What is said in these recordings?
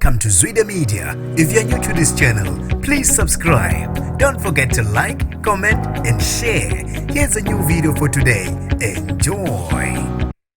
Welcome to Zwida Media. If you're new to this channel, please subscribe. Don't forget to like, comment, and share. Here's a new video for today. Enjoy.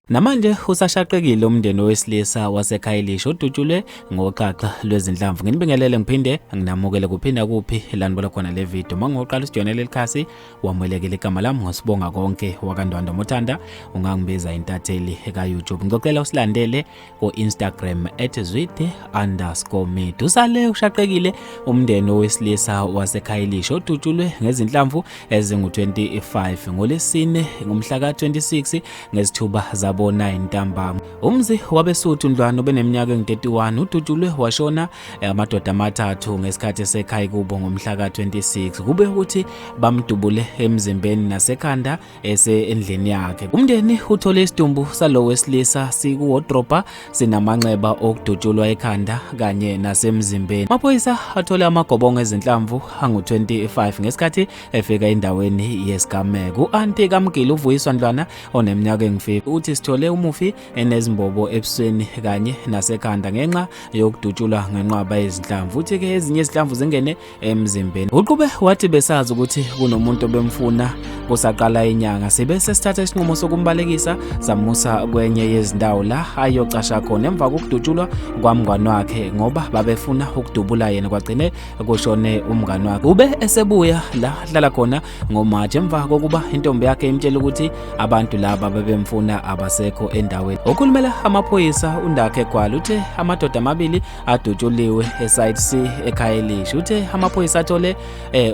Namanje usashaqekile umndeni owesilisa waseKhayelitsha odutshulwe ngoxhaxha lwezinhlamvu. Nginibingelele ngiphinde nginamukele kuphinda kuphi la nibola khona le video. Mangoqala usijoyinele likhasi wamukelekile igama lami ngosibonga konke wakaNdwandwe Mothanda ungangibiza intatheli ka YouTube. Ngicela usilandele ku-Instagram @zwide_mid. Usale ushaqekile umndeni owesilisa waseKhayelitsha odutshulwe ngezinhlamvu ezingu-25 ngoLwesine ngomhla ka-26 ngezithuba zabo-9 ntambama. Umzi wabeSuthu Ndlwana obeneminyaka engu-31 udutshulwe washona amadoda amathathu ngesikhathi esekhaya kubo ngomhla ka-26. Kube ukuthi bamdubule emzimbeni nasekhanda ese endlini yakhe. Umndeni uthole isidumbu salo wesilisa sikuwodroba sinamanxeba okudutshulwa ekhanda kanye nasemzimbeni. Amaphoyisa athole amagobongo ezinhlamvu angu-25 ngesikhathi efika endaweni yesigameko. U-anti kaMgili uVuyiswa Ndlwana oneminyaka engu-50 uthi sithole umufi enezimbobo ebusweni kanye nasekhanda ngenxa yokudutshulwa ngenqwaba yezinhlamvu. Uthi-ke ezinye izinhlamvu zingene emzimbeni. Uqhube wathi besazi ukuthi kunomuntu obemfuna kusaqala inyanga sibe sesithatha isinqumo sokumbalekisa samusa kwenye yezindawo la ayocasha khona emva kokudutshulwa kwamngani wakhe ngoba babefuna ukudubula yena kwagcine kushone umngani wakhe. Ube esebuya la ahlala khona ngoMarch emva kokuba intombi yakhe imtshela ukuthi abantu laba bebemfuna abasekho endaweni. Okhulumela amaphoyisa uNdakhe Gwala uthe amadoda amabili adutshuliwe eSite C eKhayelitsha. Uthe amaphoyisa athole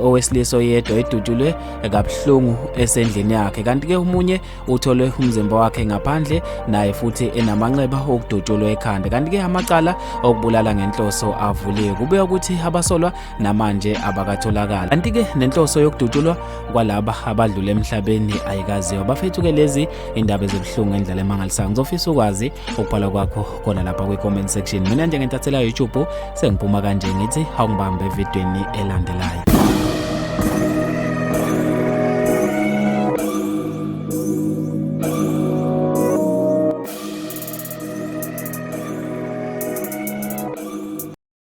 owesilisa oyedwa edutshulwe kabuhlungu esendlini yakhe kanti-ke omunye utholwe umzimba wakhe ngaphandle naye futhi enamanxeba okudutshulwa ekhanda kanti-ke amacala okubulala ngenhloso avuliwe. Kubikwa ukuthi abasolwa namanje abakatholakali kanti-ke nenhloso yokudutshulwa kwalaba abadlule emhlabeni ayikaziwa. Bafethu-ke lezi indaba ezibuhlungu ngendlela emangalisayo. Ngizofisa ukwazi ukubhala kwakho khona lapha kwi-comment section. Mina njengentathela YouTube sengiphuma kanje ngithi awungibambe evidweni elandelayo.